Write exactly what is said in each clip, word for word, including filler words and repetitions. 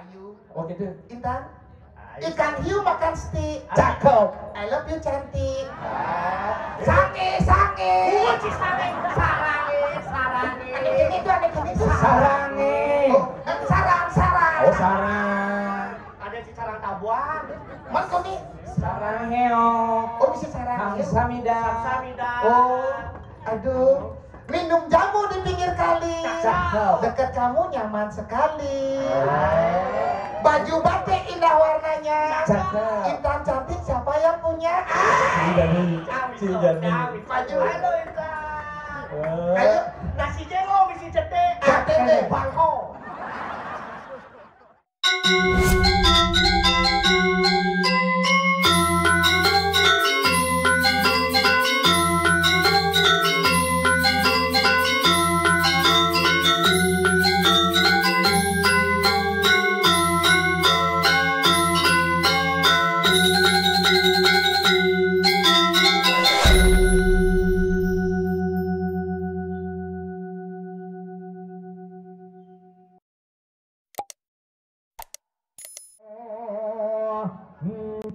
Ayu. Oh gitu. Intan. Ikan hiu makan stik. Cakep. I love you, cantik. Sange, sange. Uci sange. Sarange, sarange. Ini tuh ada gini tuh. Sarange. Oh, eh, sarang, sarang. Oh, sarang. Ada si sarang tabuan. Mas Koni. Sarang heo. Oh, bisa sarang heo. Samida. Samida. Oh, aduh. Minum jamu di pinggir kali. Cakep. Dekat kamu nyaman sekali. Baju batik indah warnanya. Cakep. Intan cantik siapa yang punya? Ah! Sri Dani. Sri Dani. Baju. Halo, Intan. Eh. Ayo. Nasi jelo bisi cetek. Cetek. Bangko.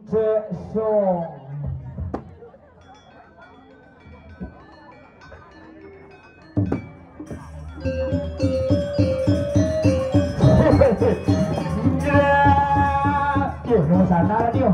Cek song. Yo, no sana radio.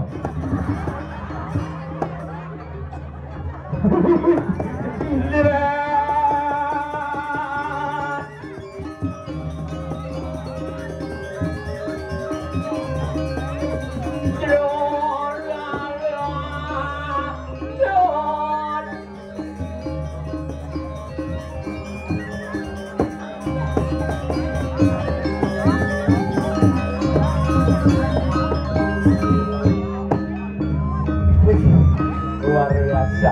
Wih, luar biasa.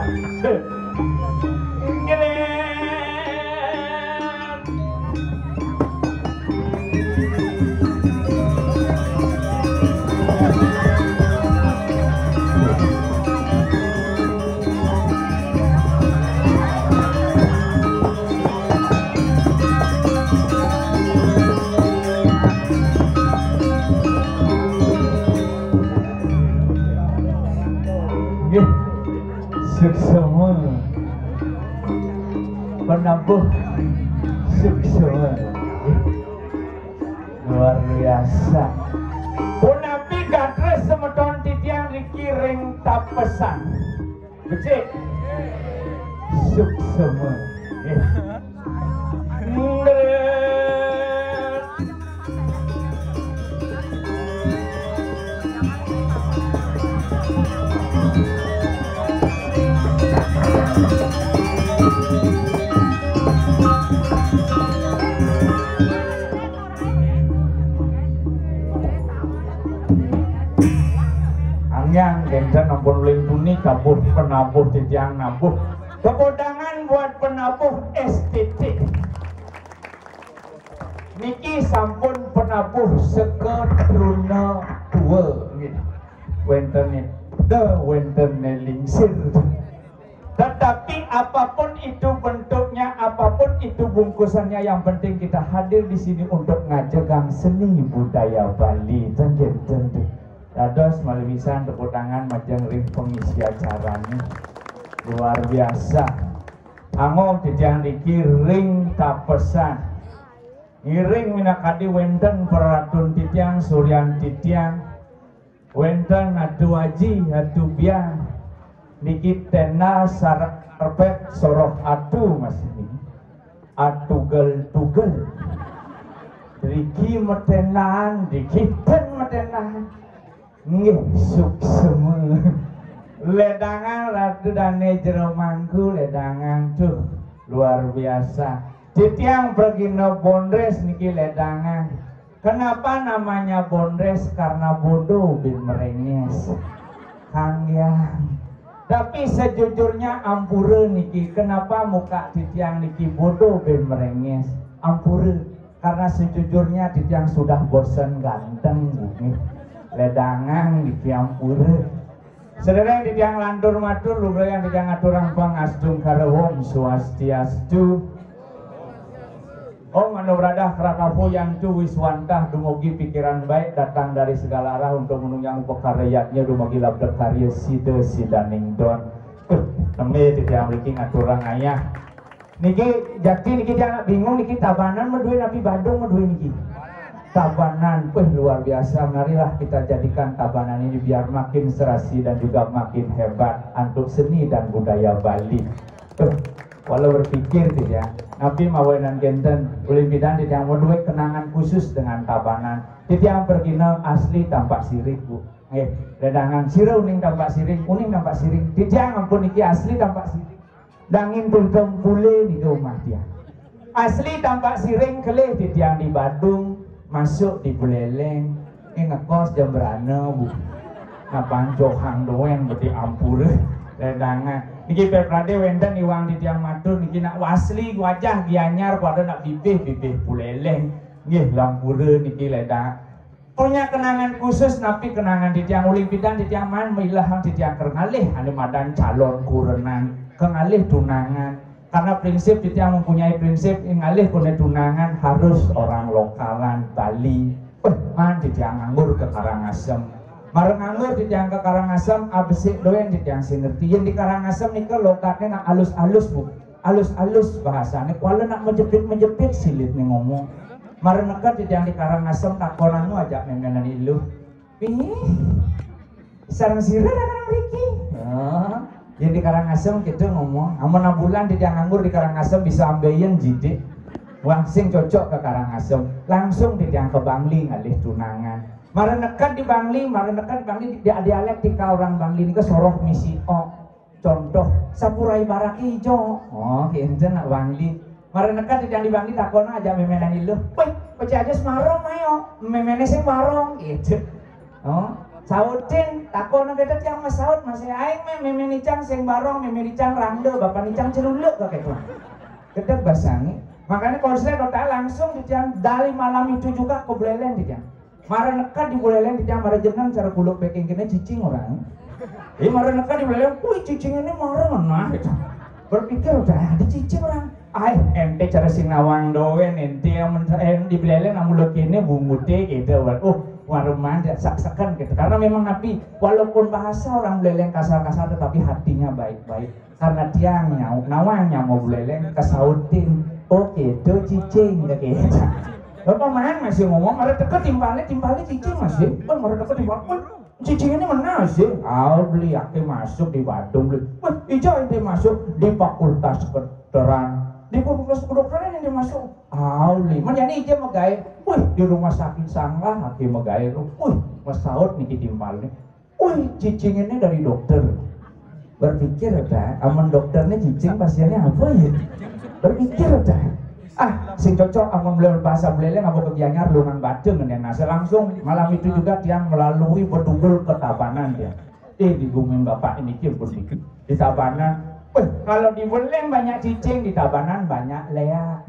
Nggih. Suksema. Penabuh. Suksema. Nggih. Luar biasa. Punapi gatra semeton titiang riki ring tapesan? Becik. Suksema. Nggih. Ndret. Angyang, kénten ampun lintuni kabuh penabuh titiang nabuh. Tepuk tangan buat penabuh S T T. Niki sampun penabuh seka truna tua, nggih. Wénten nita, wénten né lingsir. Tetapi apapun itu bentuknya, apapun itu bungkusannya, yang penting kita hadir di sini untuk ngajegang seni budaya Bali. Ten, ten, ten, ten. Dados malih pisan tepuk tangan majeng ring pengisi acarane. Luar biasa. Angog titiang niki ring tapesan. Ngiring minakadi wénten peratun titiang, suryan titiang, wénten Atu Aji, Atu Biang, niki tenda sareng karpet soroh atu masih niki. Atugel-tugel. Driki metendaan, driki ten metendaan. Nggih, suksema. Ledangan Ratu Dane Jero Mangku, ledangan tuh luar biasa. Titiang pragina bondres niki ledangan. Kenapa namanya bondres? Karena bodoh bin merenges. Kang Yang. Tapi sejujurnya ampura niki, kenapa muka titiang niki bodoh bin merenges? Ampura. Karena sejujurnya titiang sudah bosen ganteng, nggih. Ledangang niki ampura. Sedereng titiang lantur matur, lugrayang titiang aturang pangastungkara. Om Swastiastu. Om Mano Bradah Kratapu Yantu Wiswantah, dumugi pikiran baik datang dari segala arah untuk menunjang upakaryatnya dumugi labda karya sida sidaning don. Tuh, tembe titiang mriki ngaturang ayah. Niki jati niki tiang bingung niki Tabanan madué napi Badung madué niki. Tabanan, wih luar biasa. Marilah kita jadikan Tabanan ini biar makin serasi dan juga makin hebat untuk seni dan budaya Bali. Tuh, walau berpikir titiang, napi mawinan kénten, ulin pidan titiang madué kenangan khusus dengan Tabanan. Titiang pragina asli Tampak Siring, Bu. Nggih, ledangan sira uning Tampak Siring, uning Tampak Siring. Titiang ampun niki asli Tampak Siring. Dangin Tuntung Pule nika umah tiang. Asli Tampak Siring kelih titiang di Badung, masuk di Buleleng. Ing ngekos jam berana, Bu. Nah, pancohang doang beti ampura. Ledangan. Niki Pepradé wénten iwang titiang matur niki nak asli wajah Gianyar pada nak bibih-bibih Buleleng. Nggih, lampura niki ledang. Punya kenangan khusus napi kenangan titiang ulin pidan titiang maan mailahang titiang ker ngalih ané madan calon kurenan, ker ngalih tunangan. Karena prinsip titiang mempunyai prinsip ngalih kurenan tunangan harus orang lokalan Bali. Wéh, maan titiang nganggur ke Karangasem. Mara nganggur titiang ke Karangasem, abesik doang titiang sing ngerti. Yén di Karangasem nika lokatné nak alus-alus, Bu. Alus-alus bahasané, kuala nak mejepit-mejepit silitné ngomong. Mara neked titiang di Karangasem takonang ajak méménan iluh. Pi, sareng sira dagang mriki? Oh, yén di Karangasem kita ngomong, amun abulan titiang nganggur di Karangasem bisa ambéyén jidik. Wah, sing cocok ke Karangasem. Langsung titiang ke Bangli ngalih tunangan. Mara neked di Bangli, mara neked di Bangli, di-, dialektika orang Bangli nika soroh misi o. Contoh, sampura ibarake ijo. Oh, kénten nak Bangli. Mara neked titiang di Bangli takon ajak méménan iluh. "Wéh, pecah aja semarong ayo. Méméné sing barong." Gitu. Oh, sautin, takon kita tiang masaut masih aing mé mémén icang sing barong, mémén icang rangda, bapak icang celuluk ka kéto. Gedeg basangé. Makanya konslet otak langsung titiang dari malam itu juga ke Buleleng titiang. Mara neked di Buleleng titiang mara jeneng cara kuluk packing kéné cicing orang. Ih, mara neked di Buleleng, wih cicing ini mara ngenah gitu. Berpikir udah ada cicing orang. Ai, ente cara sing nawang doang, ente yang men-, eh, di Buleleng namun lo kéné bunguté gitu. Oh, waruman dia sak-sakan gitu. Karena memang napi, walaupun bahasa orang Buleleng kasar-kasar tetapi hatinya baik-baik. Karena tiang nyau, nawang nyama Buleleng kesautin. Oh, kéto cicing, kéto. Bapak maan masih ngomong, mara teka timpalnya, timpalnya cicing masih. Kan mara teka timpal, wah, cicing ini mana sih? Ah, beli ake masuk di Badung, beli. Wah, ijo ente masuk di Fakultas Kedokteran. Di Fakultas Kedokteran ente masuk. Ah, beli. Menjadi ijo magaé. Wih, di rumah sakit Sanglah ake magaé. Wih, masaut niki timpalnya. Wih, cicing ini dari dokter. Berpikir dah, amun dokternya cicing pasiennya apa ya? Berpikir dah. Ah, sing cocok amun beli bahasa Buleleng apa ke Gianyar lungan baca ngendeng nasa langsung. Malam itu juga tiang melalui Bedugul ke Tabanan dia. Eh, di bumi bapak ini pun di, di Tabanan. Wih, kalau di Buleleng banyak cicing, di Tabanan banyak léak.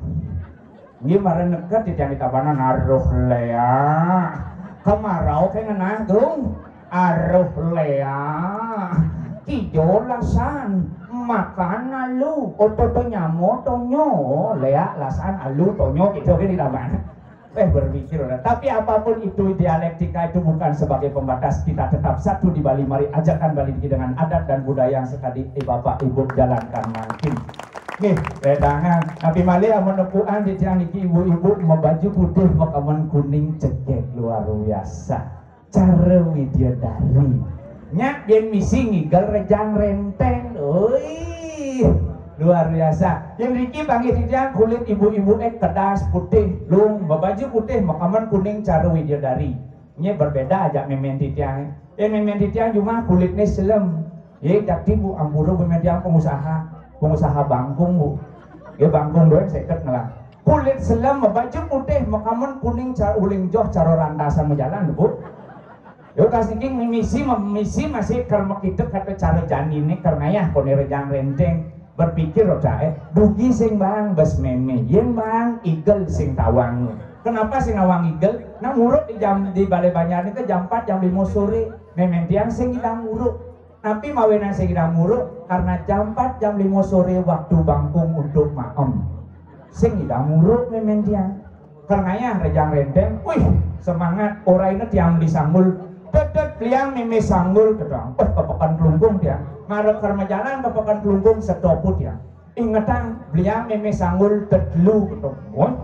Nggih, mara neked titiang di Tabanan, aruh léak. Kemarau ké ngenah, Gung. Aruh léak. Kijo lasan. Makan alu. Oto to nyamo tonyo. Léak lasan alu tonyo gitu kan di Tabanan. Eh, berpikir orang. Tapi apapun itu, dialektika itu bukan sebagai pembatas. Kita tetap satu di Bali. Mari ajakan Bali niki dengan adat dan budaya yang sekadi eh, Bapak Ibu jalankan mangkin. Nggih, wedangan. Napi malih amun nepukan titiang niki ibu-ibu mabaju putih makamen kuning cegek luar biasa. Cara widyadari. Nyak yén misi ngigel rejang renteng. Oi. Luar biasa. Yén niki panggih titiang kulit ibu-ibu eh kedas putih, lung, mabaju putih makamen kuning cara widyadari. Nya berbeda aja mémén titiang. Yén mémén titiang jumah kulitné selem. Yé, jakti Bu, ampura mémén tiang pengusaha, pengusaha bangkung Bu. Yé, bangkung doang seket ngelah. Kulit selem, baju putih, makamen kuning, cara uling joh, cara randasan majalan Bu. Yo kasiki mimisi, mimisi masih ker makita kata cara janiné ker ngayah koné rejang renteng. Berpikir otak eh, dugi sing bang bes mémé, yén bang igel sing tawang. Kenapa sing nawang igel? Nah, nguruk di jam, di Balé Banjar nika jam empat, jam lima sore. Mémén tiang sing ngidang nguruk. Napi mawinan sing ngidang nguruk? Karena jam empat, jam lima sore waktu bangkung untuk maem. Sing nyidang muruk mémén tiang. Ker ngayah Rejang Renteng, wih, semangat, oraina tiang meli sanggul. Tetet beliang mémé sanggul, kéto. Wih, ka Peken Klungkung tiang. Mara ker majalan ka Peken Klungkung, seto pu tiang. Ingetang, beliang mémé sanggul tetelu, kéto. Wih,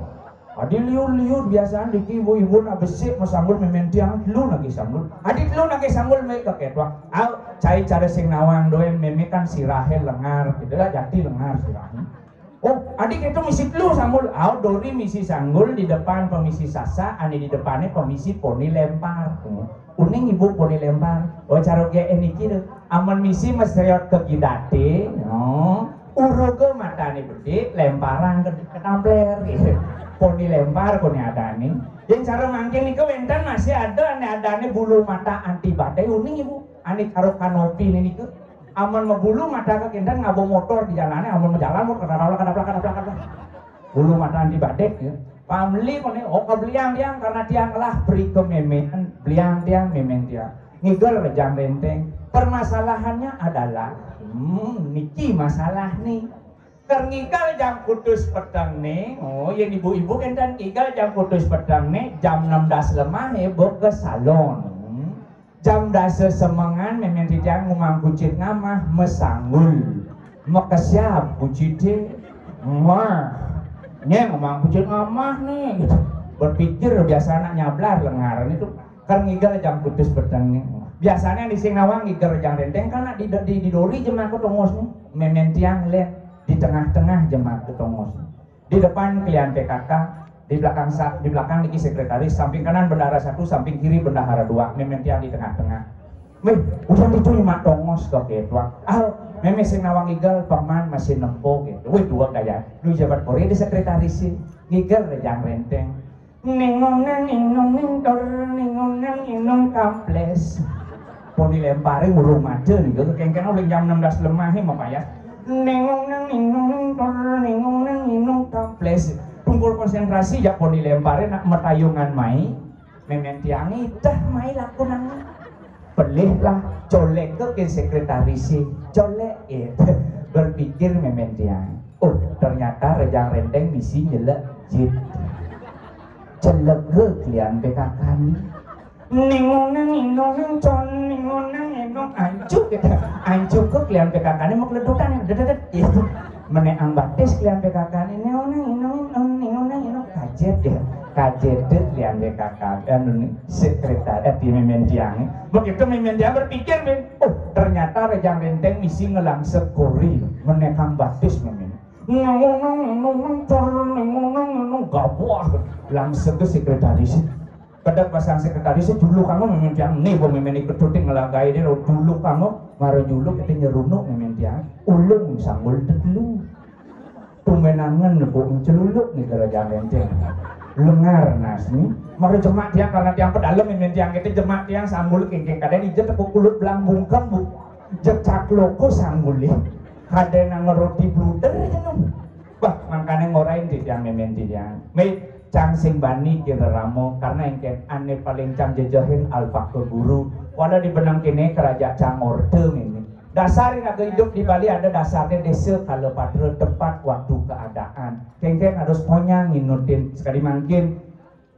adi liu-liu biasaan niki ibu-ibu nak besik masanggul mémén tiang telu nagih sanggul. Adi telu nagih sanggul mé ka kéto. Au, cai cara sing nawang dogén mémé kan sirahé lengar, kéto lah jati lengar sirahé. Oh, adi kéto misi telu sanggul. Au, dori misi sanggul di depan pemisi Sasak, ané di depané pemisi Poni Lempar. Uning ibu Poni Lempar. Oh, cara gé niki to. Amun misi mesréot ka gidaté, oh, uruga matané bedik, lemparan ka, ka tamplér, gitu. Poni Lempar koné adané. Yén cara mangkin nika wénten masih ada ané adané bulu mata anti badai, uning ibu. Ané cara kanopi nika. Amun mabulu mata kénten ngaba motor di jalané, amun majalan motor kadaplak, kadaplak, kadaplak, kadaplak. Bulu mata anti badai ya. Pameli koné, oh, ka beliang tiang karena tiang ngelah peri ka mémén, beliang tiang mémén tiang. Ngigel Rejang Renteng. Permasalahannya adalah, hmm, niki masalah nih. Ker ngigel jam kutus peteng nih, oh, yén ibu-ibu kénten ngigel jam kutus peteng nih, jam enam belas lemah ya, ba ka salon. Jam dasa semengan mémén titiang ngumang kucit ngamah, masanggul. Makesiab kucité. Wah. Nyé ngumang kucit ngamah nih, gitu. Berpikir biasa anak nyablar lengaran itu. Kan ngigel jam kutus peteng nih. Biasanya di sing nawang ngigel Rejang Renteng kan di, di, di dori jemaat tongos nih. Mémén tiang lén di tengah-tengah jemaat tongos. Di depan kelian P K K, di belakang sa-, di belakang niki sekretaris, samping kanan bendahara satu, samping kiri bendahara dua, mémén tiang di tengah-tengah. Wéh, udah itu nyemak tongos ka kéto. Ah, mémé sing nawang ngigel, paman masih nempo kéto. Wéh, dua gaya. Nu jabat Korea di sekretaris sih. Ngigel Rejang Renteng. Ningunang inung nintor, ningunang inung kaplés. Poni Lemparé ngurung mata nih, kéngkén uling jam enam belas lemahé mapayas. Ningunang inung nintor, ningunang inung kaplés. Tungkul konsentrasi ya Poni Lemparé nak matayungan mai. Mémén tiangé tah mai lakunang. Pelih lah, colék ké sekretarisé, colék ya. Berpikir mémén tiang. Oh, ternyata Rejang Renteng misi nyelek jit. Celega kelian P K K nih. Ningunang inunang con, ningunang inung anjuk gitu. Anjuk ké kelian P K K nih mau keledukan ya. Dedet, dedet. Itu. Menéang batis kelian P K K nih. Ningunang inung, ningunang inung kajet ya. Kajet deh kelian P K K. Anu nih, sekretariat di mémén tiang nih. Begitu mémén tiang berpikir, Bin. Oh, ternyata Rejang Renteng misi ngelang sekori. Menéang batis mémén. Ningunang inung mencor, ningunang inung gabah. Langsung ke sekretaris. Kadang pasang sekretaris juluk kamu mémén tiang nih, bo mémén ikut syuting ngelagai dia juluk kamu, mara juluk kita nyerunuk mémén tiang, ulung sanggul tetelu. Tumbenangan kok celuluk nih kerajaan enteng. Lengar nas nih, mara jemak tiang karena tiang pedalem mémén tiang kita jemak tiang sanggul kéngkén kadén ijét tepuk kulut belang bungkem bu. Jecak loko sanggulé. Kadén nang roti bluder jeneng. Bah, mangkané ngorain titiang mémén titiang. Mé cang sing bani kira ramo karena éngkén ané paling cang jejehin alpaka guru. Wala di benang kéné keraja cang orta mémé. Dasar raga hidup di Bali ada dasarnya desa kala patra tempat waktu keadaan. Kéngkén harus ponyang nginutin sekali mangkin.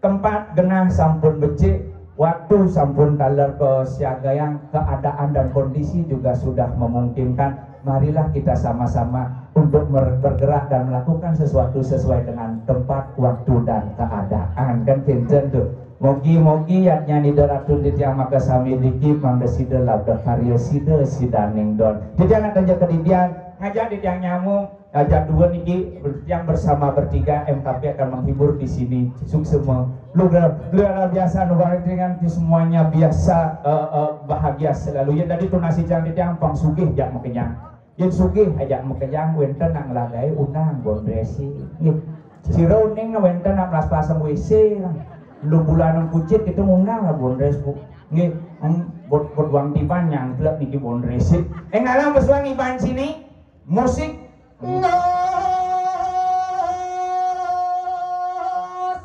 Tempat genah sampun becik, waktu sampun taler kesiagayang, keadaan dan kondisi juga sudah memungkinkan. Marilah kita sama-sama untuk mer-, bergerak dan melakukan sesuatu sesuai dengan tempat, waktu, dan keadaan. Kan kinten tuh. Mogi-mogi yadnya nida ratun titiang maka sami dikit mangda sida labda karya sida sidaning don. Titiang nak kerja kedidian, ngajak titiang nyamuk, Nah, jam dua niki yang bersama bertiga M K P akan menghibur di sini. Suksema. Luar, luar biasa, luar dengan semuanya biasa, eh, eh, bahagia selalu. Ya tadi tunas ijang di tiang pang sugih jak makenyang. Yang sugih aja makenyang wénten nang lagai undang gondresi. Nggih. Sira uning wénten nak melas pasang W C. Lu bulanan kucit kita ngundang lah gondres bu. Nggih. Hmm, bot bot wang tiban nyangklek niki gondresi. Eh ngalang besuang iban sini. Musik. Nggak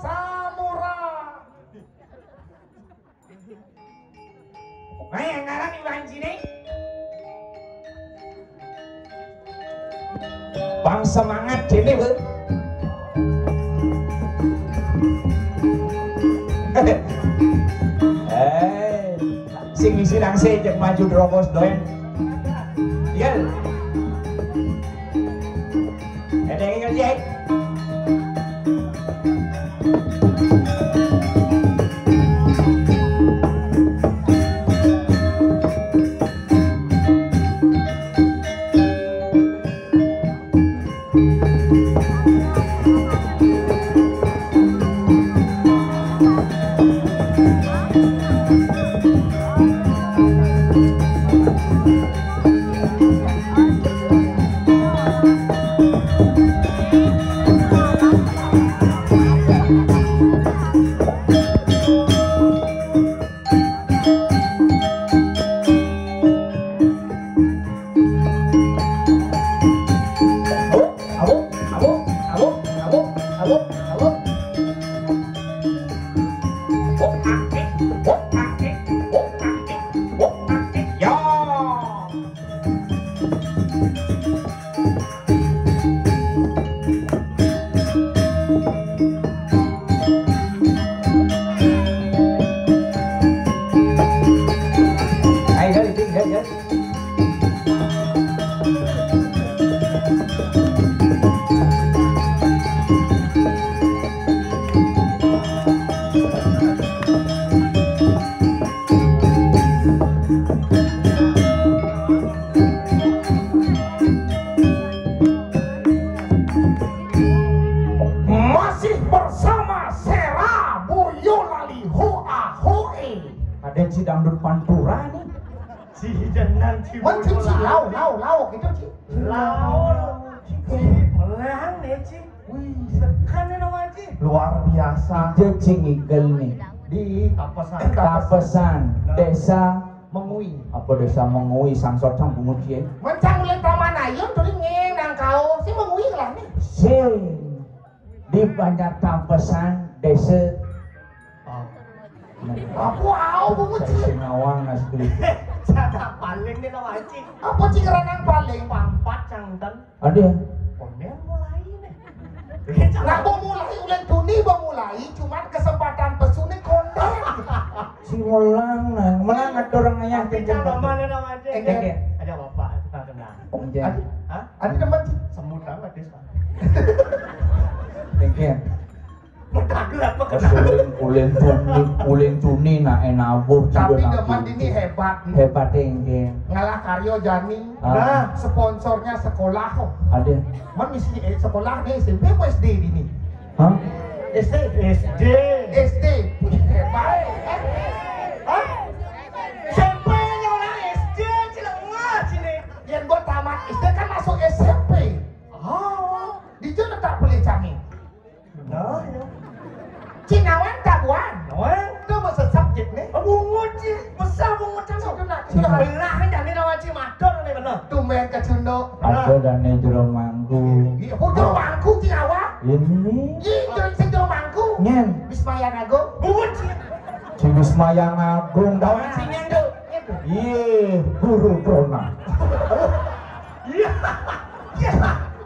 Samura. Nah, yang ngaran Iwan Cine. Bang semangat sini, Bu. Sing isi langsé jek maju drogos doyan. Yel. Ada yang ingat ya? Masih bersama Sera Boyolali, hoa hoe. Ada si dangdut pantura nih. Si hijanan si Wan, si, si, lao, lao, lao gitu, si. Lao, si, si, melang nih, si. Wih, sekan nih nama, si. Luar biasa. Ija cing igel nih. Di Tapesan. Tapesan, desa Mengwi. Apa desa Mengwi, sangsot sang bungut, si. Mencang ulin paman ayun, tuli ngeng nang kau. Si Mengwi lah nih. Si. Di Banjar Tapesan, desa. Oh. Apa au bungut, si? Sing awang asli. Sada paling nih nama, si. Apa, si, keranang paling? Pampat cangten. Ada. Konden mulai nih. Nah, mau mulai, ulin tuni mau mulai, cuman kesempatan pesu nih konden. Si melang, nah, melang ada orang ayah. Tapi jangan mana nama aja. Enggak, enggak. Ada bapak, kita kenal. Enggak. Adi, hah? Adi teman, si. Semut amat dia sekarang. Enggak. Pas ulin, ulin tuni, ulin tuni, nah, enabuh. Tapi juga demen nanti. Ini hebat nih. Hebat, enggak. Ngalah karyo jani. Ah. Nah, sponsornya sekolah kok. Ada. Man misi, eh, sekolah nih S M P apa S D ini? Hah? S D. S D. S D. Wih, hebat. Eh? Hah? S M P-nya orang S D, cilengah sini. Yang buat tamat S D kan masuk S M P. Oh, di sana tak boleh cami. Nah, ya. Cinawan tabuan. Nawang. Itu bahasa subjek nih. Bungut, ci. Besar bungut cangkok. Itu nak, itu nak. Belah nih, jani nawang, ci, matur nih bener. Tumben ke Cunduk. Ada dane jero mangku. Iya, oh, jero mangku, ci, awak. Ini. Iya, jero, sing jero mangku. Nyen. Bismaya Agung. Bungut, ci. Ci Bismaya Agung, tau. Nawang, ci, nyen, Duk. Iya, guru Krona. Iya. Iya.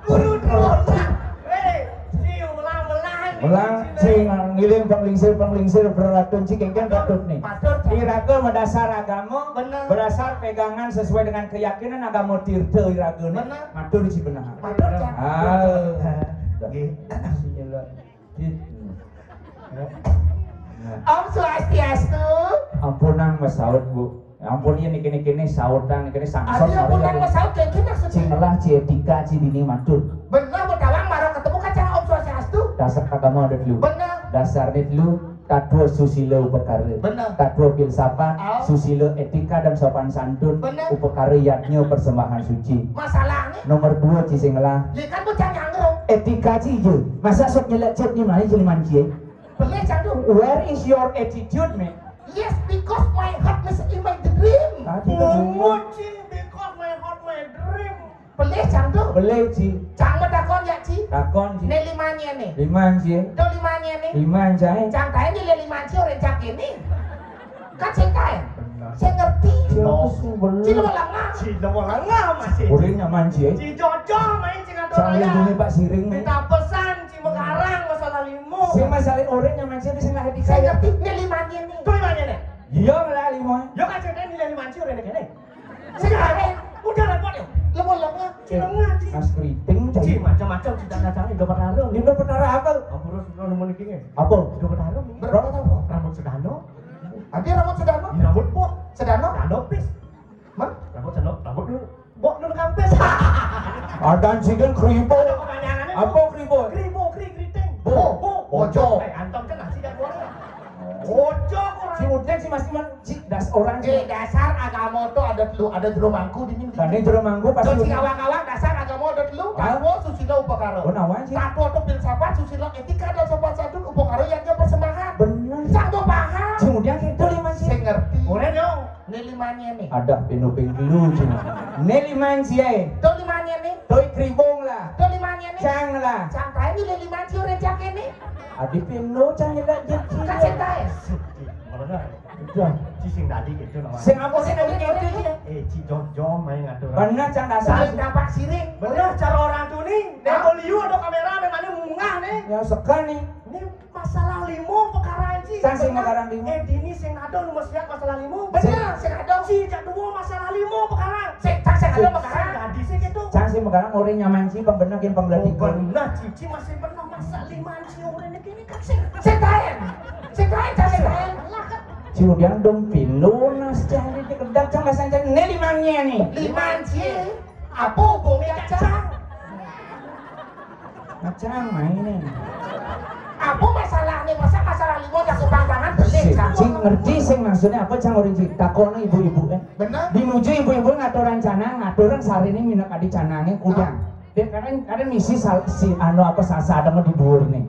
Guru Krona. Hei, si ulang-ulang. Ulang, sing ngiling panglingsir, panglingsir beratun, si kengken patut nih. Patut. Iraga madasar agama, bener. Berasar pegangan sesuai dengan keyakinan agama tirta iraga nih. Bener. Matur si benar. Matur, Cak. Ah. Nggih. Si nyelak. Gitu. Nah. Om Swastiastu. Ampunang masaut, Bu. Ampun, ya, niki, niki, niki sautan, niki, niki sangsot. Adi, ampun, nang masaut, kayak gini maksudnya. Cing ngelah, ci etika, ci dini matur. Bener, Bu Tawang, maro ketemu kacang Om Swastiastu. Dasar agama ada dulu. Bener. Dasarnya dulu, tatwa susila upakara. Bener. Tatwa filsafat, au. Susila etika dan sopan santun, bener. Upakara yadnya persembahan suci. Masalahnya? Nomor dua, ci sing ngelah. Ya kan, bocah nyangkruk. Etika, ci, iya. Masa sok nyelek chat ni mana, ci liman, ci, eh? Pelih, Cak, tu. Where is your attitude, man? Yes, because my heart is in my dream. Tadi tu bungut. Bungut, ci, because my heart my dream. Pelih, Cak, tu. Pelih, ci. Cang matakon, ya, ci? Takon, ci. Ni liman ya, ni. Liman, ci. Tu liman ya, ni. Liman, ci. Cang tanya ni liman, ci, orang cak ini. Kan sing kae. Bener. Sing ngerti. Siapa sih, bener? Cina melengah. Cina melengah masih. Orang nyaman, ci, eh? Ci jodoh main, ci ngatur. Sambil raya. Dunia Pak Siring, main. Minta pesan, ci megarang, masalah limo. Sing masalah orang nyaman, ci, sing lah etika. Sing ngerti, ni liman ya, ni. Tu liman ya, ni. Iya, ngelah lima. Ya kan ceritanya nilai lima sih udah kene. Sekarang udah repot ya. Lu mau lengah? Cilengah, Ci. Mas Keriting, Ci, Ci. Macam-macam cita-citanya Indo Petara. Indo Petara apa? Ampura sudah nemu niki nggih. Apa? Indo Petara nih. Berapa tahun? Rambut sedano. Ada rambut sedano? Ini rambut pok. Sedano? Sedano pis. Man? Rambut sedano, rambut dulu. Bok dulu kampes. Ada anjing kan kribo. Ada kepanjangannya. Apa kribo? Kribo, kri, keriting. Bo. Bo. Ojo. Eh, antum kan nasi dan bola. Ojo kurang. Si Udin, si Mas Iman, si das orang si. Eh, dasar agama tuh ada telu, ada jero mangku dingin. Tadi jero mangku pas. Tuh, si awak-awak dasar agama ada telu. Hah? Tatwa, susila, upakara. Oh, nawan sih. Tatwa tuh filsafat, susila, etika dan sopan santun, upakara yang dia persembahan. Bener. Sang tuh paham. Si Udin itu lima sih. Saya ngerti. Boleh dong. Ini limanya nih. Ada pinuping dulu cina. Ini lima sih. Tuh limanya nih. Tuh kribong lah. Tuh limanya nih. Cang lah. Cang tae ini lima sih orang cang ini. Adi pinu cang nyelak jeci. Kasih tae. Bener. Udah. Ci sing tadi gitu namanya. Sing apa sih tadi gitu sih? Eh, Ci jom-jom main ngatur. Bener cang dasar. Saling tampak siring. Bener cara orang tuh nih. Dia mau liu ada kamera memangnya mungah nih. Ya segan nih. Ini masalah limo perkara Ci. Cang sing perkara limo. Eh, dini sing ada nomor siap masalah limo. Bener, sing ada. Ci jak dua masalah limo perkara. Sing cang sing ada perkara. Sing tadi sih gitu. Cang sing perkara ngore nyaman Ci pembenar gen pembenar tiga. Bener, Ci masih pernah masak lima Ci orang ini kan sing. Sing lain. Sing lain cang sing lain. Ci udah dong pinunas cang di kedak cang masan cang ne lima nih. Lima Ci. Apa hubungnya cang? Macam main nih. Apa masalah nih? Masa masalah limo udah kepanjangan benih. Cing ngerti sing maksudnya apa cang orang cing takon ibu-ibu eh. Bener. Dinuju ibu-ibu ngatur rencana, ngatur sari ini minat adi canangnya kudang. Dia kadang kadang misi sal, si anu apa sasa ada di dhuwur nih.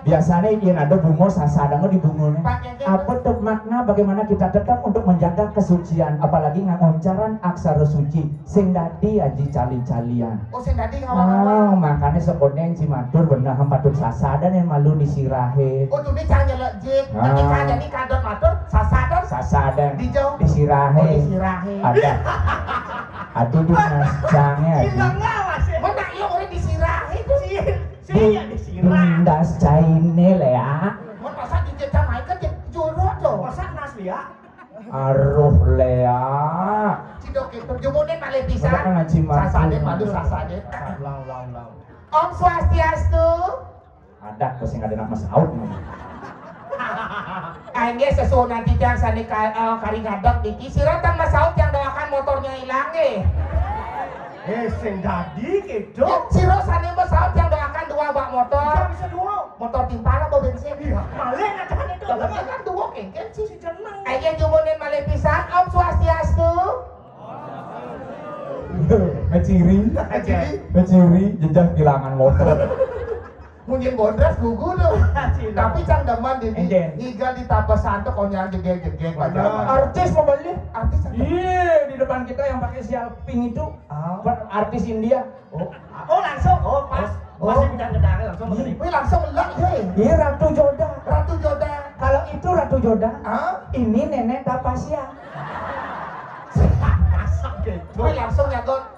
Biasanya yang ada bungo sasa ada di bungo nih. Apa tuh makna bagaimana kita tetap untuk menjaga kesucian apalagi ngoncaran aksara suci sing dadi aji cali-calian. Oh, sing dadi ngawang-ngawang. Oh, makanya sekolah yang cimatur bener patut sasadan yang malu disirahe. Oh, tuh ini cang nyelek jik. Nanti cang jadi kadot matur sasadan. Sasadan. Dijauh. Disirahe. Oh, disirahe. Ada. Aduh di mas cang ya. Mana iya orang disirahe tuh. Sih, sih ya disirah. Dindas caine le ya. Mun masa dijejak naik kan jorok tuh. Masa nas ya? Aruh Lea. Cidok itu jumunin malih pisan. Sasaden malu sasaden. Ulang, ulang, ulang. Om Swastiastu. Ada sing ada nak masaut nih. Aing sesuunan titiang sane ka, eh, kari ngadeg niki. Sira tang masaut yang doakan motornya hilang eh. Eh, sing dadi gitu. Sira sane masaut yang doakan dua bak motor. Bisa, bisa dua. Motor timpal apa bensin? Iya, malih ngadakan itu. Lah, kan dua kengken sih. Si jeneng. Ayo jumunin malih pisan, Om Swastiastu. Ngeciri. Ngeciri. Ngeciri, jejak kehilangan motor. Munyin bondras gugu tuh. Tapi cang demen di ngigal di tapesan tuh konyol jegeg-jegeg. Artis mau beli. Artis apa? Iya, di depan kita yang pakai sial pink itu. Artis India. Oh, oh langsung. Oh, pas. Oh. Masih bidang kendara langsung begini. Wih, langsung melek, hei. Iya, Ratu Joda. Ratu Joda. Kalau itu Ratu Joda, ini nenek Tapasia. Masak gitu. Wih, langsung nyagot.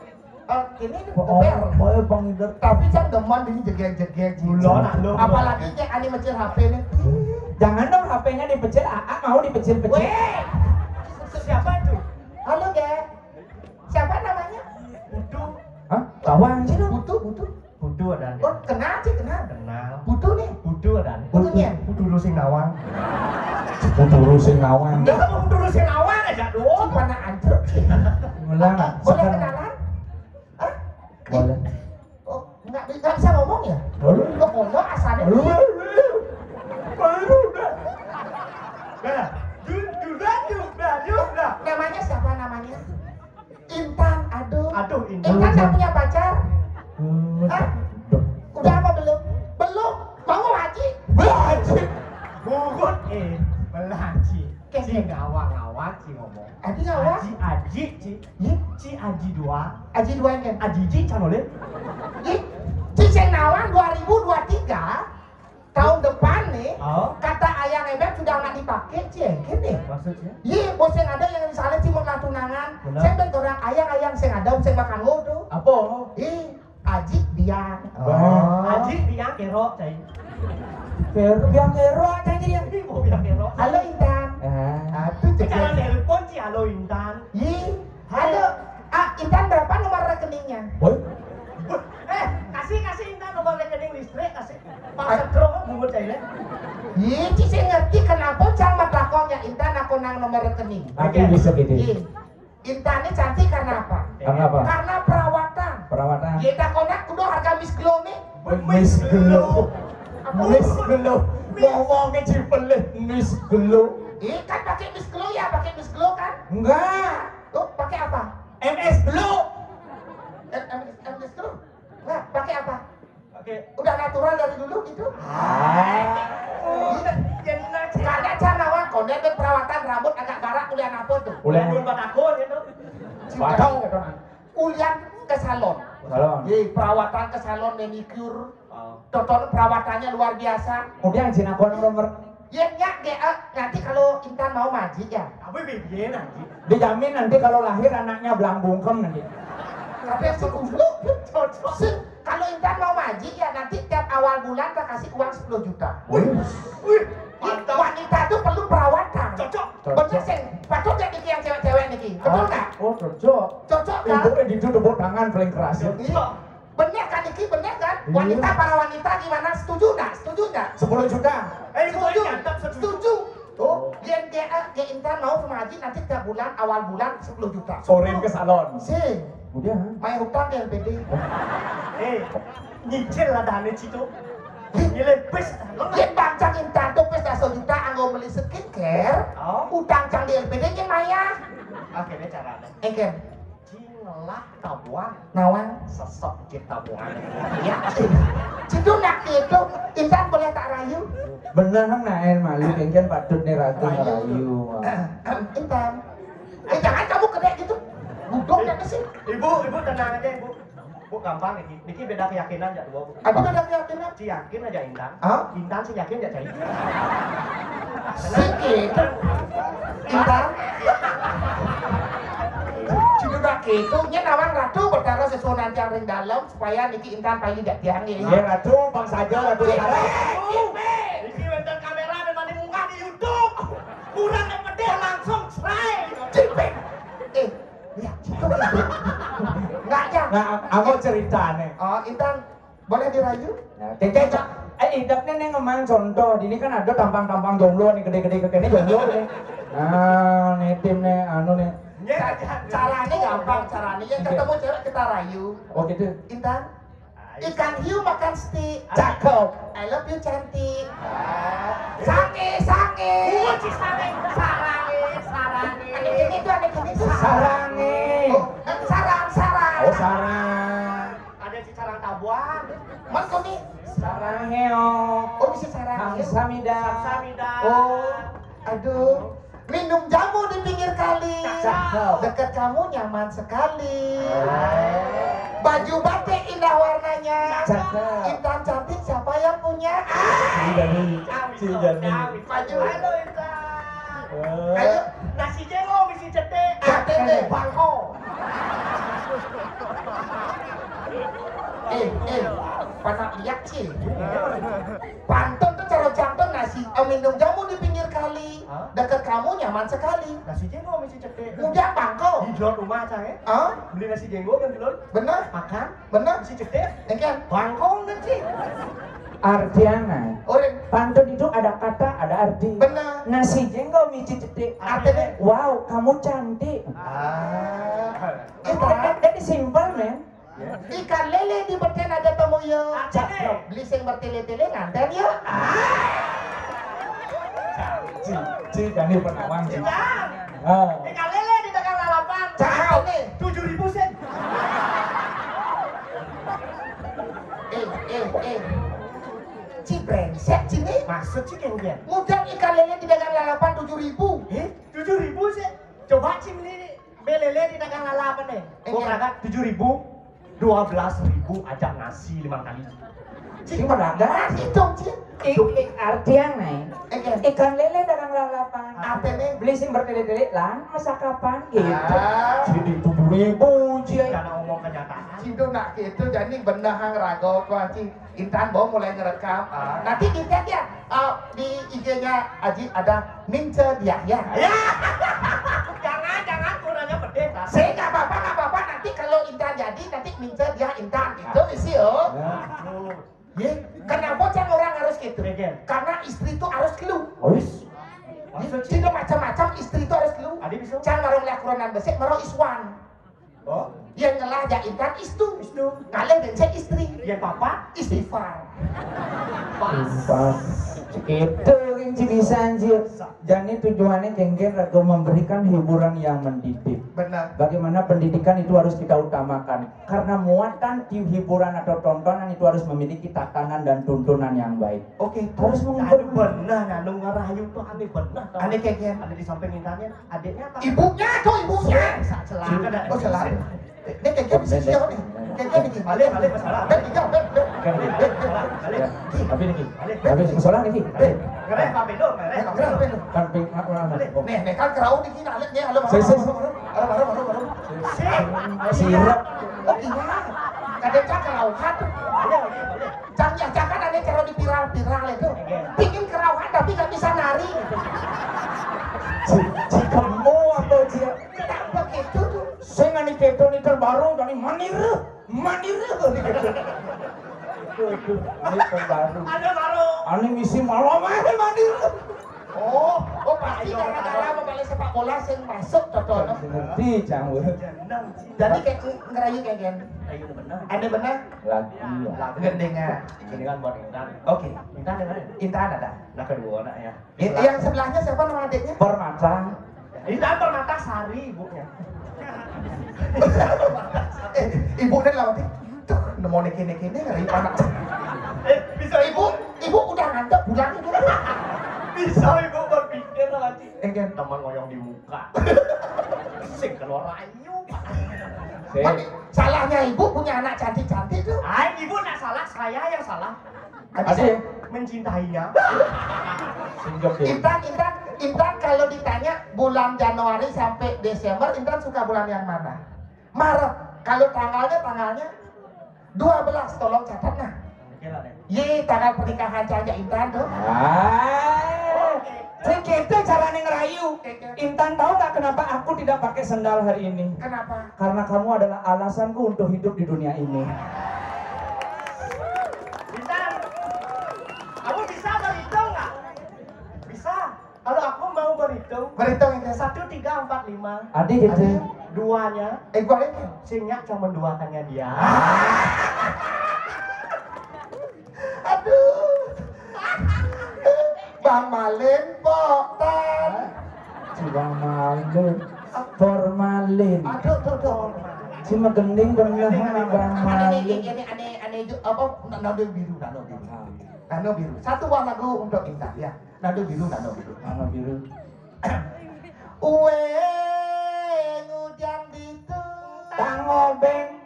Eh, ini nih, oh, boy, Bang Ider. Tapi cang demen ini jegeg-jegeg. Apalagi kayak ani mecil H P nih. Jangan dong H P-nya dipecil, Aa mau dipecil-pecil. Weh. Siapa itu? Halo, Ge. Siapa namanya? Putu. Hah? Tawang sih lo. Putu, Putu. Putu ada. Oh, kenal sih, kenal. Kenal. Putu nih. Putu ada. Putunya? Putu lu sing nawang. Putu lu sing nawang. Enggak, Putu lu sing nawang aja dong. Mana anjir? Boleh kenalan? Hah? Boleh. Oh, enggak, enggak bisa ngomong ya? Boleh. Kok ngomong asalnya? Boleh. Boleh. Boleh. Namanya siapa namanya? Intan, aduh. Aduh, Intan. Intan udah punya pacar? Hah? Udah apa belum? Belum. Mau haji? Belum haji. Bugut eh, belum haji. Ci ngawang-ngawang ci ngomong. Aji ngawang? Aji, aji, ci. Ci aji dua. Aji dua kan? Aji ji can oleh. Ci sing nawang dua ribu dua tiga. Tahun depan nih, kata ayang ebek sudah nggak dipakai, ci engke nih. Maksudnya? Iya, bos yang ada yang misalnya ci mau tunangan, saya ben orang ayang-ayang sing ada sing makan lo tuh. Apa? Ih, Aji Biang. Oh. Aji Biang kero, cai. Kero, Biang kero, cai dia. Ih, mau Biang kero. Halo Intan. Eh. Aduh, jangan nelpon, Ci. Halo, Intan. Yi, halo. Ah, Intan, berapa nomor rekeningnya? Woi. Eh, kasih, kasih Intan nomor rekening listrik, kasih. Pak Setro, bungut saya. Yi, Ci sing ngerti kenapa cang matakon ya Intan aku nang nomor rekening. Aku bisa gitu. Yi. Intan ini cantik karena apa? Karena apa? Karena perawatan. Perawatan. Ya, tak konak kudu harga Miss Glow nih. Miss Glow. Apa? Miss Glow. Ngomongnya cipelih Miss Glow. Ih, kan pakai Miss Glow ya, pakai Miss Glow kan? Enggak. Tuh, pakai apa? M S Glow. M S Glow. Nah, pakai apa? Oke. Udah natural dari dulu gitu? Hai. Karena cara awak konden dan perawatan rambut agak barak kuliah apa tuh? Kuliah. Kuliah batako gitu. Batako. Kuliah ke salon. Salon. Iya, perawatan ke salon, manicure. Oh. Tonton perawatannya luar biasa. Kemudian Cina kono nomor. Iya, nyak, ge, eh, nanti kalau Intan mau maji ya. Apa bibinya nanti? Dijamin nanti kalau lahir anaknya belang bungkem nanti. Tapi si goblok. Cocok. Si, kalau Intan mau maji ya, nanti tiap awal bulan tak kasih uang sepuluh juta. Wih. Wih, mantap. Wanita itu perlu perawatan. Cocok. Bener sih. Patut jadi yang cewek-cewek nih. Betul nggak? Oh, cocok. Cocok kan? Itu kan itu tepuk tangan paling keras ya. Iya. Bener kan, Diki? Bener kan? Iya. Wanita, para wanita gimana? Setuju nggak? Setuju nggak? Sepuluh juta. Eh, Ibu, setuju. Setuju. Tuh, gen G A, gen Intan mau sama Haji nanti tiap bulan, awal bulan sepuluh juta. Sorin ke salon. Sih. Udah. Main hutang ke L P D. Eh, nyicil lah dana situ. Nilai pis. Gen bancang Intan tuh pis dah sejuta, anggo beli skincare. Oh. Utang cang di L P D gen maya. Akhirnya caranya. Engken. Cing lah tabuan. Nawang. Sesok cing tabuan. Ya. Ceduna gitu. Intan boleh tak rayu? Bener nang naen malu, engken patut nih ratu ngerayu. Intan. Eh, jangan kamu kedek gitu. Budok ya sih. Ibu, ibu tenang aja, Ibu. Bu, gampang niki. Niki beda keyakinan ya dua, Bu. Apa beda keyakinan? Ci yakin aja Intan. Hah? Intan sih yakin ya, Cai. Sih gitu. Intan. Ceduna gitu, nya nawang ratu betara sesuunan tiang ring dalem supaya niki Intan payu jak tiang ya. Iya, ratu, bang saja ratu. Niki wonten kamera dan mani munggah di YouTube. Kurang yang penting langsung serai. Cipik. Eh, ya, gitu. Enggak ya. Nah, apa ceritanya? Oh, Intan boleh dirayu? Nah, cek, cek, cek. Eh, idapnya nih ngemang contoh. Ini kan ada tampang-tampang jomblo nih, gede-gede ke kene jomblo nih. Nah, nih tim nih, anu nih. Ca-, caranya gampang, caranya. Ya, ketemu cewek kita rayu. Oh, gitu. Intan, ikan hiu makan stik. Cakep. I love you, cantik. Sange, sange. Uci sange. Sarange, sarange. Ini tuh ada gini, sarange. Sarange. Oh, eh, sarang, sarang. Oh, sarang. Ada si sarang tabuan. Mas Tony. Sarang heo. Oh, bisa sarang heo. Kamsahamnida. Kamsahamnida. Oh, aduh. Minum jamu di pinggir kali. Cakep. Dekat kamu nyaman sekali. Baju batik indah warnanya. Cakep. Intan cantik siapa yang punya? Ah! Tidak nih. Tidak nih. Maju. Halo, Intan. Eh. Ayo, nasi jengol misi cetek. Cetek. Bangko. Eh, eh, panak liak sih. Pantun tuh cara jantung nasi, eh, minum jamu di pinggir kali. Hah? Dekat kamu nyaman sekali. Nasi jengol misi cetek. Udah bangko. Di luar rumah, Cang, ya? Hah? Beli nasi jengol kan di luar. Bener. Makan. Bener. Misi cetek. Engken. Bangko kan sih. Artiana, pantun itu ada kata, ada arti. Bener. Nasi jengol misi cetek. Artinya? Wow, kamu cantik. Ah. Itu kan jadi simpel, men. Ikan lele di beten ada temu yo. Cakep. Beli sing bertele-tele nganten yo. Ah. Ci, ci, jani penawang, ci. Ah. Ikan lele di dagang lalapan. Cakep. Tujuh ribu sen. Eh, eh, eh. Ci brengsek, ci nih. Maksud ci kenggian? Mudan ikan lele di dagang lalapan tujuh ribu. Eh, tujuh ribu sih. Coba ci beli nih. Belele di dagang lalapan deh. Gua berangkat tujuh ribu, dua belas ribu aja nasi lima kali. Sing maraga. Itu, Cik. I, i, artian, Nay. Oke. Ikan lele dagang lalapan. Apa, Nay? Beli sing bertele-tele, lang, masa kapan, gitu. Ah. Sing ditubur ibu, Cik. Karena omong kenyataan. Cik, itu nak gitu, jadi benah ngaragol tuh, Cik. Intan bawa mulai ngerekam. Ah. Nanti dicek ya, ah, di I G-nya Aji ada mince dia ya. Ya. Jangan, jangan, kurangnya pedih, Tan. Saya nggak apa-apa, nggak apa-apa. Nanti kalau Intan jadi, nanti mince dia Intan. Itu isi, oh. Ya. Ye, kenapa cang orang harus gitu? Karena istri itu harus kelu. Ois. Maksud, tidak macam-macam istri itu harus kelu. Adi bisa? Cang marong lakuronan besik, marong iswan. Oh? Yang ngelah ja Intan istu. Istu. Ngalih dan saya istri. Yang papa? Istighfar. Pas. Pas. Itu yang bisa, anjir. Jadi tujuannya kengken lagu memberikan hiburan yang mendidik. Benar. Bagaimana pendidikan itu harus kita utamakan. Karena muatan ti hiburan atau tontonan itu harus memiliki tatanan dan tuntunan yang baik. Oke, harus menghibur. Aduh, benar, anu ngerayu tuh aneh benar. Aneh kengken. Ada di samping Intannya, adiknya apa? Ibunya atau ibunya? Salah. Oh, salah. Ini kengken bisa siapa nih? Kengken nih. Balik, balik, masalah. Ben, iya, ben, ben. Kan gitu. Balik. Ya. Tapi nih, tapi masalah nih. Ngereh apa belum? Ngereh apa belum? Kan ping apa? Nih, nih kan kerau nih, kita lihat nih, halo, halo, halo, halo, halo, halo. Sirap. Oh, iya. Kadang kan kerau kan. Cang ya, cang kan ada kerau di viral-viral itu. Pingin kerau kan, tapi nggak bisa nari. Si, si kemo apa dia? Kenapa gitu tuh? Sing ane keto ni terbaru, tadi manir, manir. Aduh, aduh, ini terbaru. Ada baru. Ane misi malam aja manir. Oh, oh, pasti gara-gara mau balik sepak bola sing masuk, Toto. Ngerti, cang, weh. Jadi kayak ngerayu kayak gini. Ayo, benar. Ada benar? Lagi, ya. Lagu gendengnya. Ini kan buat Intan. Oke. Intan ada mana? Intan ada. Nah, kedua anak ya. Yang sebelahnya siapa nama adiknya? Permata. Intan Permata Sari ibunya. Eh, ibu dan lawati. Tuh, nemu nih kene-kene ngeri anak. Eh, bisa ibu, ibu udah ngantuk pulang ibu. Bisa ibu berpikir lagi. Eh, kan? Teman ngoyong di muka. Sing keluar ayu. Tapi salahnya ibu punya anak cantik-cantik tuh. Ay, ibu nggak salah, saya yang salah. Asik. Mencintainya. Intan, Intan, Intan kalau ditanya bulan Januari sampai Desember, Intan suka bulan yang mana? Maret. Kalau tanggalnya, tanggalnya dua belas, tolong catat nah. Ye, tanggal pernikahan cang ja Intan tuh. Ah. Oke. Sing gitu caranya ngerayu. Intan, tahu nggak kenapa aku tidak pakai sendal hari ini? Kenapa? Karena kamu adalah alasanku untuk hidup di dunia ini. Bisa. Kamu bisa berhitung nggak? Bisa. Kalau aku mau berhitung. Berhitung ya. Satu, tiga, empat, lima. Adi gitu. Duanya. Eh, gua ini. Singnya cuma duakannya dia. Aduh. Bang Malin, Pok Tan. Bang Malin. Formalin. Aduh, tuh, tuh. Cuma gending bener sama Bang Malin. Aneh, aneh, aneh, aneh, apa? Nado biru, nado biru. Nado biru. Satu buah lagu untuk Intan, ya. Nado biru, nado biru. Nado biru. Uwe ngudang ditu. Tangobeng.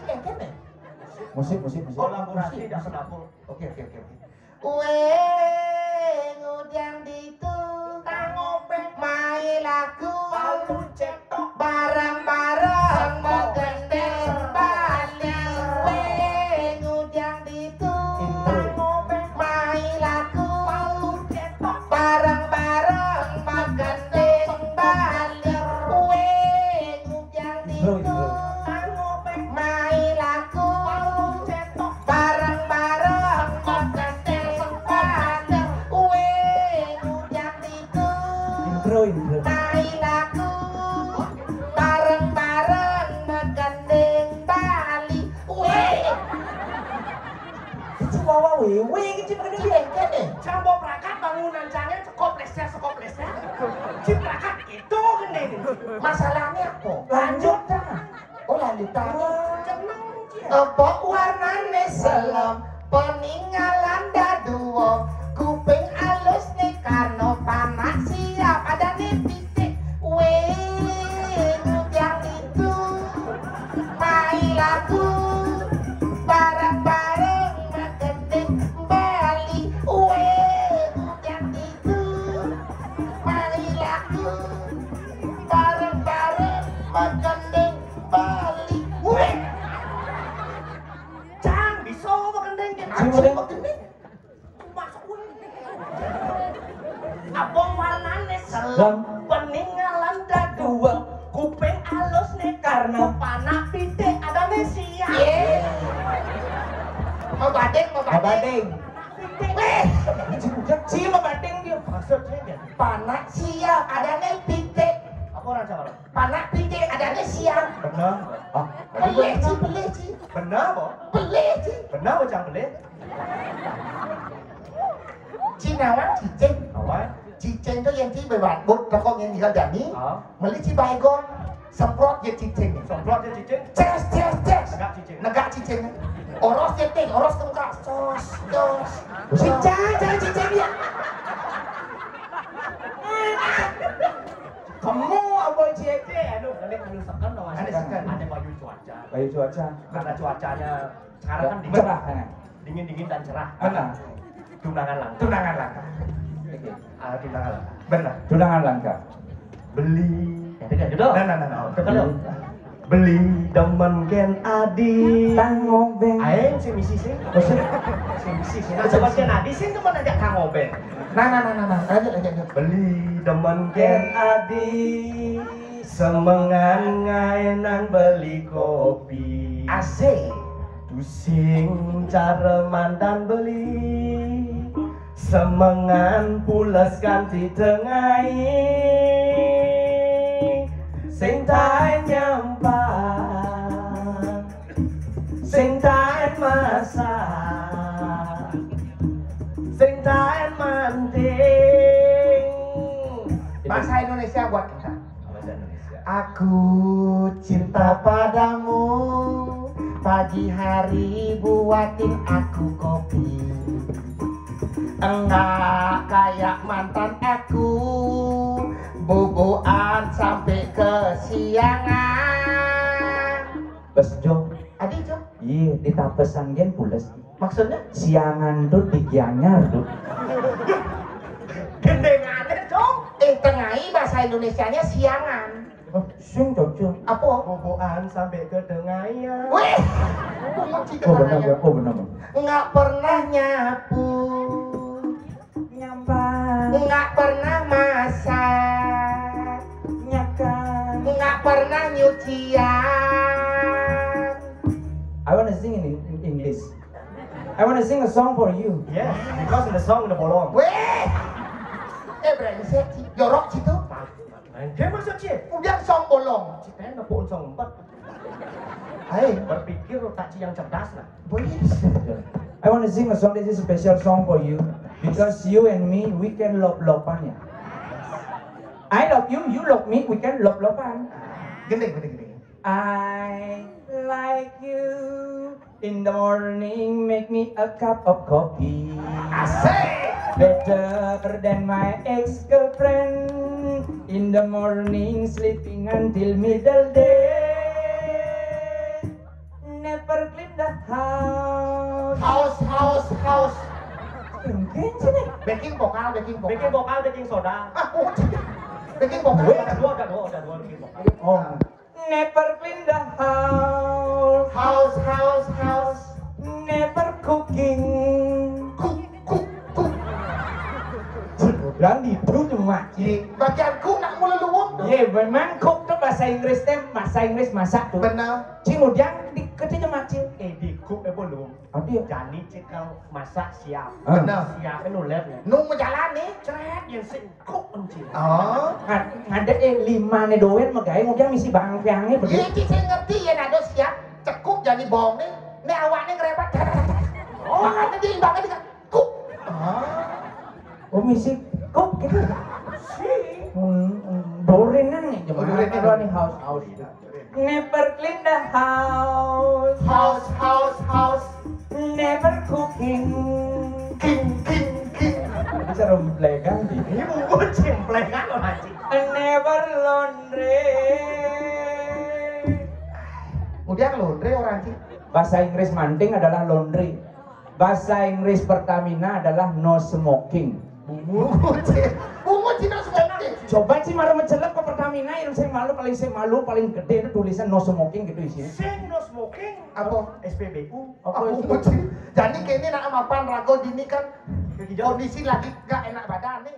Cik, kene. Musik, musik, musik. Kolaborasi dah ke dapur. Oke, oke, oke, oke. Uwe ngudang ditu. Tangobeng. Mai lagu. Palu cetok. Bareng-bareng begendeng Bali. Uwe ngudang ditu. Tangobeng. Mai lagu. Palu cetok. Bareng-bareng begendeng Bali. Uwe ngudang ditu. Mai lagu. Bareng-bareng begendeng Bali. Uwe ngudang ditu. Intro, intro. Mai lagu. Bareng-bareng begendeng Bali. Uwe. Itu wawa wewe gitu, bener. Cik, kene. Jambo prakat bangunan cangnya sekop leser, sekop leser. Cik prakat itu gede. Masalahnya apa? Lanjut dah. Oh, lanjut dah. Apa warnane selem, peninggalan dadua, kuping alus nih karno panak siap, ada nih pitik. Weh, ngudang ditu. Mai lagu. Bareng-bareng Bareng-bareng magending Bali. Weh. Cang, bisa magending. Cing, magending. Masuk kuwi. Apa warnane selem? Lem. Bening ngalanda dua. Kuping alus nih karena panak pitik adane siang. Ye. Mabading, mabading. Mabading. Panak pitik. Weh. Cing, mabading dia. Maksudnya dia. Panak siang adane pitik. Apa orang Jawa? Panak pitik adane siang. Bener. Ah, belih, Ci, belih, Ci. Bener apa? Belih, Ci. Bener apa, Cang, belih? Ci nawang cicing. Apa? Cicing to yen ci bewat, buk, rokok yen tinggal jani. Ah. Meli ci baygon. Semprot ye cicing. Semprot ye cicing. Ces, ces, ces. Negak cicing. Negak cicing. Oros ye ting, oros ke muka. Sos, sos. Cicing, cicing, cicing ya. Kamu apa, Ci? Ci, anu, ini anu seken, no, Anu seken. Ada bayu cuaca. Bayu cuaca. Karena cuacanya sekarang kan dingin. Cerah, kan? Dingin-dingin dan cerah. Benar. Tunangan langka. Tunangan langka. Oke. Ah, tunangan langka. Benar. Tunangan langka. Beli. Ya, tekan gitu. Nah, nah, nah, nah. Tekan dong. Beli demen ken adi. Tang obeng. Aing si misi sing. Oh, sing. Si misi sing. Nah, coba ken adi sing temen aja Kang Obeng. Nah, nah, nah, nah, nah. Lanjut, lanjut, lanjut. Beli demen ken adi. Semengan ngaenang beli kopi. Asik. Tusing cara mantan beli. Semengan pules ganti tengai. Sing taen nyampang. Sing taen masak. Sing taen manting. Bahasa Indonesia buat kita. Bahasa Indonesia. Aku cinta padamu. Pagi hari buatin aku kopi. Enggak kayak mantan aku, boboan sampai kesiangan. Bes, Jo. Adi, Jo. Iya, di tapesan gen pules. Maksudnya? Siangan tuh di Gianyar tuh. Gendengane, Cong. Eh, tengai bahasa Indonesianya siangan. Oh, sing cocok. Apa? Boboan sampai ke tengai ya. Weh, pungut cita. Oh, benar, benar. Oh, benar, benar. Nggak pernah nyapu. Nyampang. Nggak pernah masak. Nyakan. Nggak pernah nyucian. I wanna sing in English. I wanna sing a song for you. Yes, because in the song the bolong. Weh. Eh, brengsek, Ci. Jorok, Ci, tuh. Nah, dia masuk, Ci. Udah song bolong. Ci, pengen nepuk song empat. Hai. Berpikir tak, Ci, yang cerdas, nah. Boys. I wanna sing a song. This is a special song for you. Because you and me, we can lop-lopan ya. I love you, you love me, we can lop-lopan. Gendeng, gendeng, gendeng. I like you. In the morning, make me a cup of coffee. Asik. Better than my ex-girlfriend. In the morning, sleeping until middle day. Never clean the house. Haus, haus, haus. Mungkin sini. Backing vokal, backing vokal. Backing vokal, backing soda. Ah, oh, backing vokal. Ada dua, ada dua, ada dua backing vokal. Oh. Never clean the house. House, house, house. Never cooking. Cook, cook, cook. Bilang di itu cuma. Iya, bagian cook nak mulu luwung tuh. Iya, memang cook tuh bahasa Inggris teh, bahasa Inggris masak tuh. Benar. Cing udah di kecil macil. Eh, di cook eh belum. Aduh. Jani cekel masak siap. Ah. Benar. Siap nuler ya. Nu menjalani. Cret, yang sing cook, Cing. Oh. Ngadek eh lima ne doen magae, kemudian misi bangkeange begitu. Iya, Ci, saya ngerti ya, nado siap cekuk jadi bong nih. Nih awaknya ngerepet. Oh. Makanya dia imbangnya dengan kuk. Ah. Oh, misi kuk gitu. Si. Hmm, hmm. Dorenan nih, jemaah. Oh, dorenan. Kalau nih haus-haus. Never clean the house. House, house, house. Never cooking. King, king, king. Bisa rumplekan di. Ini bungkus cimplekan orang, Cing. Never laundry. Udah laundry orang, Cing. Bahasa Inggris manting adalah laundry. Bahasa Inggris Pertamina adalah no smoking. Bungut, Cing. Bungut, Cing, no smoking. Coba sih, mara mencelep ke Pertamina, yang saya malu, paling saya malu, paling gede itu tulisan no smoking gitu isinya. Sing no smoking. Apa? S P B U. Apa Aku itu? Muji. Jadi kene nak mapan rago dini kan Kaki jauh. Kondisi lagi gak enak badan nih.